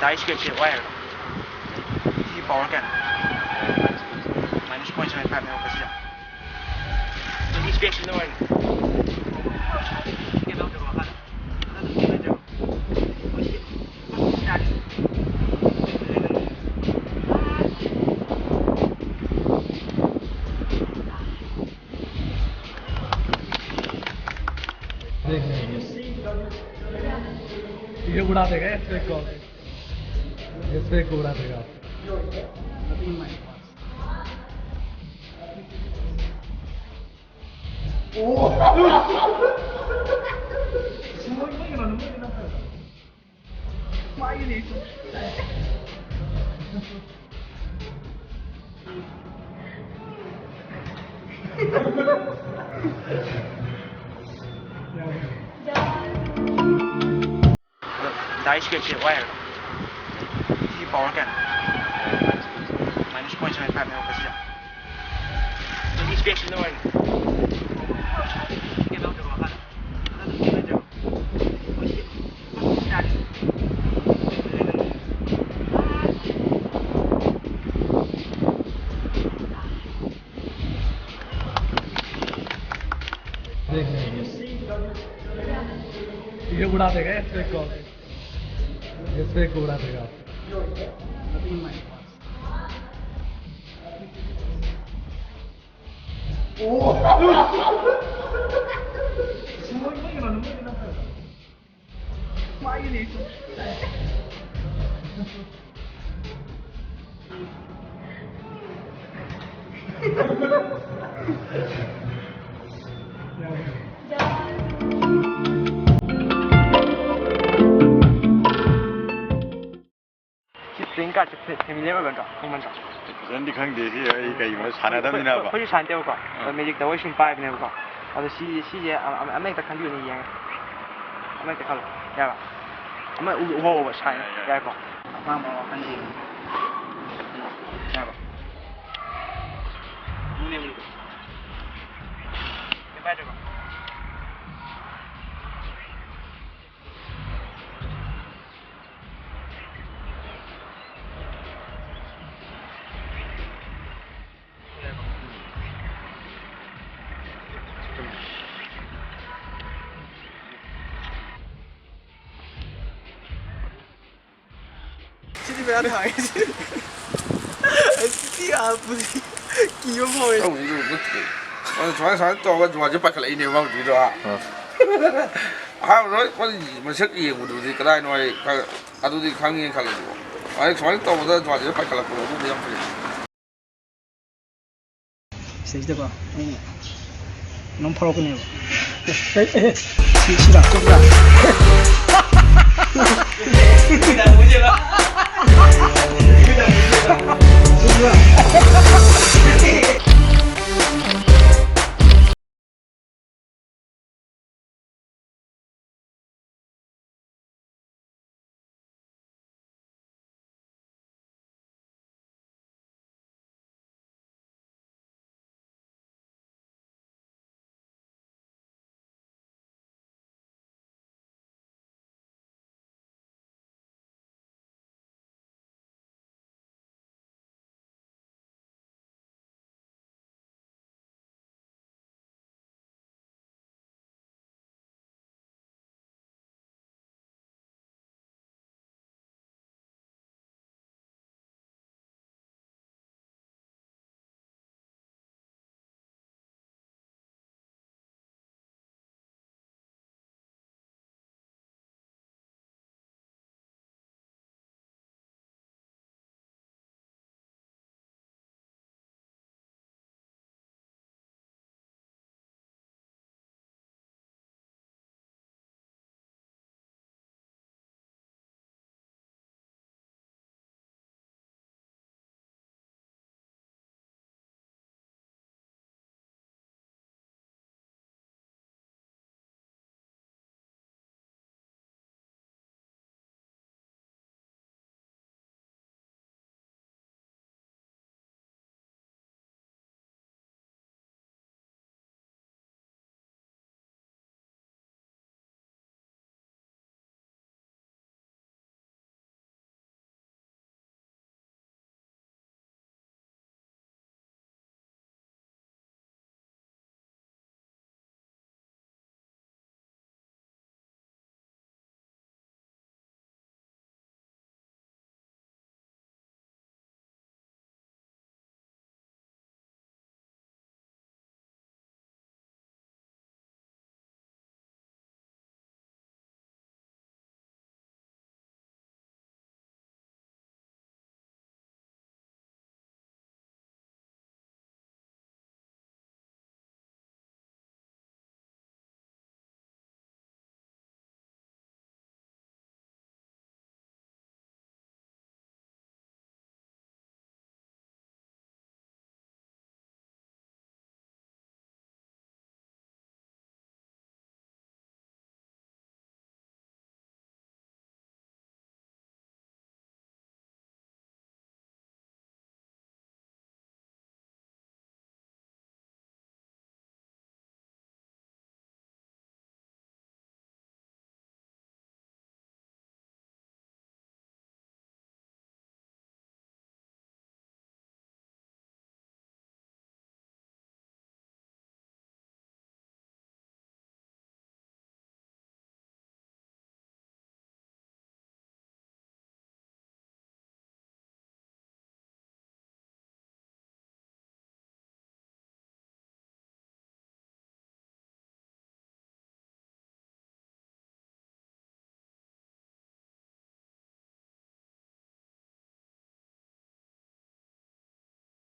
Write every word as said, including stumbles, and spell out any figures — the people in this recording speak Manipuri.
ꯗꯥꯏ ꯁ꯭ꯀꯦꯞꯁꯦ ꯋꯥꯏ ꯍꯥꯏꯔꯣ? ꯁꯤ ꯄꯋꯥꯔ ꯀꯌꯥꯅꯣ? ꯃꯥꯏꯅꯁ ꯄꯣꯏꯟ ꯁꯚꯦꯟ ꯐꯥꯏꯚꯅꯦꯕꯀꯣ ꯁꯤꯁꯦ꯫ ꯁꯤ ꯁ꯭ꯄꯦꯛꯁꯤꯅ ꯑꯣꯏꯅ ꯀꯩꯅꯣ ꯇꯧꯔꯣ ꯍꯥꯟꯅ꯫ देख, ये उड़ा देगा स्पेक को। ये स्पेक को उड़ा देगा। ꯗꯥꯏ ꯁ꯭ꯀꯦꯞꯁꯦ ꯋꯥꯏ ꯍꯥꯏꯔꯣ? ꯁꯤ ꯄꯋꯥꯔ ꯀꯌꯥꯅꯣ? ꯃꯥꯏꯅꯁ ꯄꯣꯏꯟ ꯁꯚꯦꯟ ꯐꯥꯏꯚꯅꯦꯕꯀꯣ ꯁꯤꯁꯦ꯫ ꯁꯤ ꯁ꯭ꯄꯦꯛꯁꯤꯅ ꯑꯣꯏꯅ ꯀꯩꯅꯣ ꯇꯧꯔꯣ ꯍꯥꯟꯅ꯫ देख, ये उड़ा देगा स्पेक को। ये स्पेक को उड़ा देगा। ꯁꯤ ꯄ꯭ꯂꯦꯌꯤꯡ ꯀꯥꯔꯗꯁꯦ ꯐꯦ-, ꯐꯦꯃꯤꯂꯤꯌꯔ ꯑꯣꯏꯕ ꯅꯠꯇ꯭ꯔꯣ? ꯈꯪꯕ ꯅꯠꯇ꯭ꯔꯣ? ꯐꯖꯅꯗꯤ ꯈꯪꯗꯦ ꯁꯤ, ꯑꯩ ꯀꯩꯒꯤꯅꯣ ꯁꯥꯟꯅꯗꯕꯅꯤꯅꯕ꯫ ꯑꯩꯈꯣꯏ-, ꯑꯩꯈꯣꯏꯁꯨ ꯁꯥꯟꯅꯗꯦꯕꯀꯣ꯫ ꯑꯥ꯫ ꯑꯗꯣ ꯃꯦꯖꯤꯛ ꯇꯧꯕꯩ ꯁꯨꯝ ꯄꯥꯏꯕꯅꯦꯕꯀꯣ꯫ ꯑꯗꯣ ꯁꯤ, ꯁꯤꯁꯦ ꯑꯃ-, ꯑꯃ-, ꯑꯃꯍꯦꯛꯇ ꯈꯟꯕꯤꯌꯨꯅꯦ, ꯌꯦꯡꯉꯦ꯫ ꯑꯃꯍꯦꯛꯇ ꯈꯜꯂꯣ꯫ ꯌꯥꯔꯕ? ꯑꯃ ꯎ-, ꯎꯍꯧꯕ ꯁꯥꯏꯟ꯫ ꯌꯥꯏ, ꯌꯥꯏ꯫ ꯌꯥꯏꯀꯣ? ꯑꯄꯥꯝꯕ ꯑꯃ ꯈꯟꯕꯤꯌꯨ꯫ ꯌꯥꯔꯕ? ꯎꯅꯦ, ꯎꯅꯦ꯫ ꯀꯩꯝ ꯄꯥꯏꯗ꯭ꯔꯕ? ꯕꯦꯔꯥ ꯊꯥꯡꯉꯤꯁꯦ꯫ ꯑꯁ ꯊꯤ ꯍꯥꯞꯄꯗꯤ ꯀꯤꯕ ꯐꯥꯎꯋꯦ꯫ ꯇꯧꯕꯗꯤ ꯅꯠꯇꯦ꯫ ꯑꯗꯨ ꯁꯨꯃꯥꯏꯅ ꯁꯨꯃꯥꯏꯅ ꯇꯧꯔꯒ ꯖꯨꯋꯥꯁꯦ ꯄꯥꯏꯈꯠꯂꯛꯏꯅꯦꯕ ꯍꯧꯖꯤꯛꯀꯤꯗꯣ꯫ ꯑꯥ꯫ ꯑꯍꯥꯟꯕꯗ ꯃꯁꯛ ꯌꯦꯡꯕꯗꯨꯗꯤ ꯀꯗꯥꯏꯅꯣ ꯑꯩ ꯈ-, ꯑꯗꯨꯗꯤ ꯈꯪꯉꯦꯅ ꯈꯜꯂꯦꯕꯀꯣ꯫ ꯑꯩ ꯁꯨꯃꯥꯏꯅ ꯇꯧꯕꯗ ꯖꯨꯋꯥꯁꯦ ꯄꯥꯏꯈꯠꯂꯛꯄꯗꯣ ꯑꯗꯨꯗꯤ ꯌꯥꯝ ꯐꯖꯩ꯫ ꯁꯤꯗꯩꯁꯤꯗꯀꯣ ꯑꯩꯅ ꯀꯩꯅꯣꯝ ꯐꯥꯎꯔꯛꯀꯅꯦꯕ꯫ ꯁꯤ, ꯁꯤꯔꯥ, ꯆꯨꯝꯕ꯭ꯔꯥ?